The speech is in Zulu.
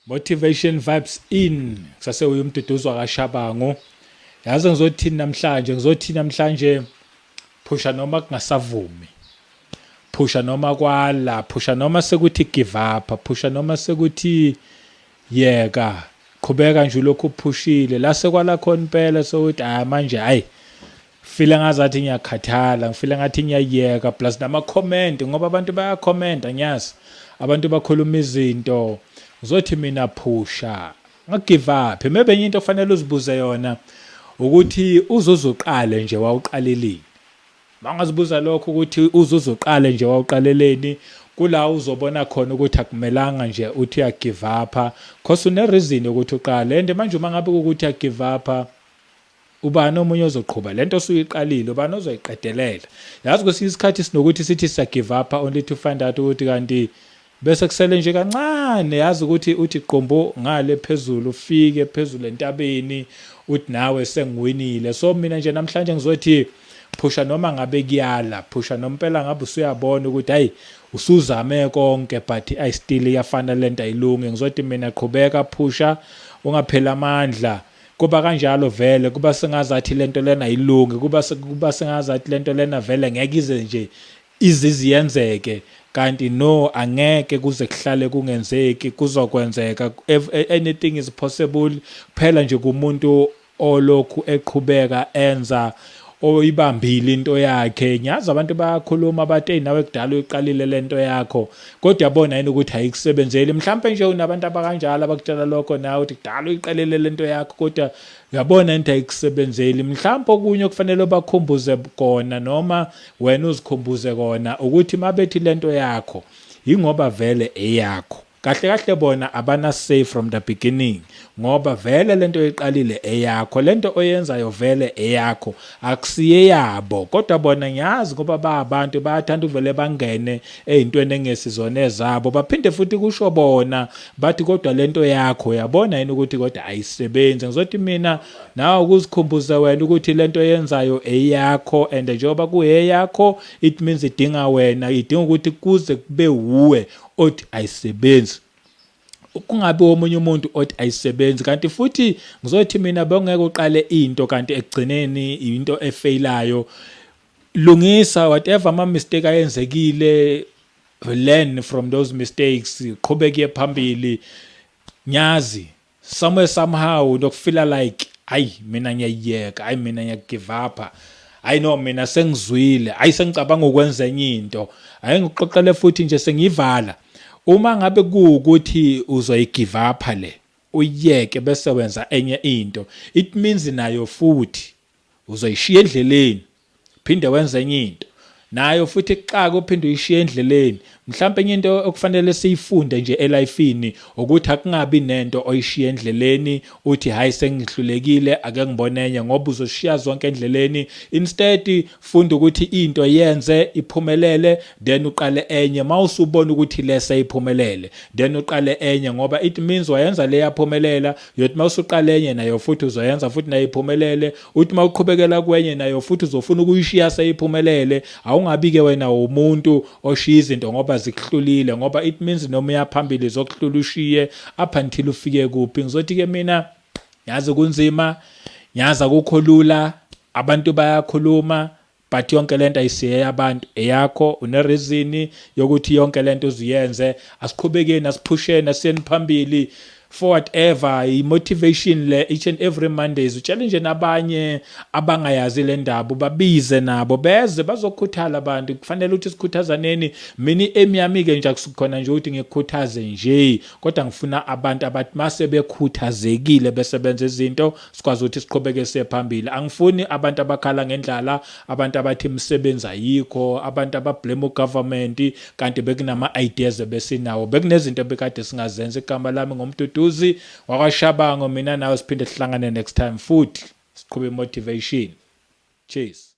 Motivation vibes in kusase uye uMduduzi wakaShabangu. Yazi ngizothini namhlanje, ngizothini namhlanje phusha noma kungasavumi. Phusha noma kwala, phusha noma sekuthi give up, phusha noma sekuthi yeka. Qhubeka nje ulokhu uphushile. La sekwala khona impela sokuthi hayi manje hayi feel ngazathi ngiyakhathala ngifeel ngathi ngiyayeka plus nama comment ngoba abantu bayakhomenta ngiyazi abantu bakhuluma izinto ngizothi mina phusha ngagive up maybe enye into ofanele uzibuze yona ukuthi uzozoqale nje wawuqaleleni mangazibuza lokho ukuthi uzozoqale nje wawuqaleleni kula uzobona khona ukuthi akumelanga nje uthi uyagive up cause une reason yokuthi uqale and manje uma ngabe ukuthi uyagive up Ubani omunye ozoqhuba lento osuyiqalile? Ubani ozoyiqedelela? Yazi kwesinye isikhathi sinokuthi sithi siya give up only to find out ukuthi kanti bese kusele nje kancane yazi ukuthi uthi qombo ngale phezulu ufike phezulu entabeni uthi nawe sengiwinile. So mina nje namhlanje ngizothi phusha noma ngabe kuyala, phusha nompela ngabe usuyabona ukuthi hayi usuzame konke but i still iyafana lento ayilungi. Ngizothi mina qhubeka phusha ungapheli amandla. Kuba kanjalo vele kuba sengazathi lento lena ayilungi kuba kuba sengazathi lento lena vele ngeke ize nje iziziyenzeke kanti no angeke kuze kuhlale kungenzeki kuzokwenzeka anything is possible kuphela nje kumuntu olokhu eqhubeka enza oyibambile into yakhe ngiyazi abantu bayakhuluma bathi hey nawe kudala uyiqalile lento yakho kodwa yabona yini ukuthi ayikusebenzeli mhlampe nje unabantu abakanjalo abakutshela lokho nawe uthi kudala uyiqalile lento yakho kodwa uyabona into ayikusebenzeli mhlampe okunye okufanele ubakhumbuze kona noma wena uzikhumbuze kona ukuthi mabethi lento yakho yingoba vele eyakho Kahle kahle bona abana say from the beginning ngoba vele lento oyiqalile eyakho lento oyenzayo vele eyakho akusiye yabo kodwa bona ngiyazi ngoba bayabantu bayathanda uvele bangene eyintweni engesizona ezabo baphinde futhi kusho bona bathi kodwa lento yakho uyabona yini ukuthi kodwa ayisebenzi ngizothi mina nawe ukuzikhumbuza wena ukuthi lento oyenzayo eyakho and njengoba kuyeyakho it means idinga wena idinga ukuthi kuze kube wuwe othi ayisebenzi kungabi omunye umuntu othi ayisebenzi kanti futhi ngizothi mina bengeke uqale into kanti ekugcineni into efailayo lungisa whatever ama mistake ayenzekile learn from those mistakes qhubeke phambili nyazi somewhere somehow nokufila like ayi mina ngiyayiyeka ayi mina ngiyagive up ayi no mina sengizwile ayi sengicabanga ukwenza enye into ayi ngikuxoxele futhi nje sengiyivala uma ngabe kuwukuthi uzoyigive up le uyiyeke bese wenza enye into it means nayo futhi uzoyishiya endleleni phinde wenze enye into nayo futhi ixaka uphinde uyishiye endleleni mhlawumbe enye into okufanele siyifunde nje elifini ukuthi akungabi nento oyishiya endleleni uthi hayi sengihlulekile ake ngibone enye ngoba uzoshiya zonke endleleni instead funda ukuthi into yenze iphumelele then uqale enye mawusubona ukuthi lese iphumelele then uqale enye ngoba it means wayenza le yaphumelela uyothi mawusuqala enye nayo futhi uzoyenza futhi nayo iphumelele uthi mawuqhubekela kwenye nayo futhi uzofuna ukuyishiya seyiphumelele awungabi ke wena umuntu oshiya izinto ngoba zikuhlulile ngoba it means noma uyaphambili zokuhlula ushiye up until ufike kuphi ngizothi ke mina ngiyazi kunzima ngiyazi akukho lula abantu bayakhuluma but yonke lento ayisiye yabantu eyakho une reason yokuthi yonke lento uziyenze asiqhubekeni asiphusheni asiyeni phambili forward ever i-motivation le each and every Mondays utshele nje nabanye abangayazi le ndaba ubabize nabo beze bazokhuthala abantu kufanele ukuthi sikhuthazaneni mina i-aim yami ke nje akusikhona nje ukuthi ngikhuthaze nje kodwa ngifuna abantu abathi mase bekhuthazekile besebenza izinto sikwazi ukuthi siqhubeke siye phambili angifuni abantu abakhala ngendlala abantu abathi imisebenzi ayikho abantu abablame ugovernment kanti bekunama ideas ebesinawo bekunezinto ebekade singazenza igama lami ngomduduzi wakwaShabango mina nawe siphinde sihlangane next time futhi siqhube motivation cheers.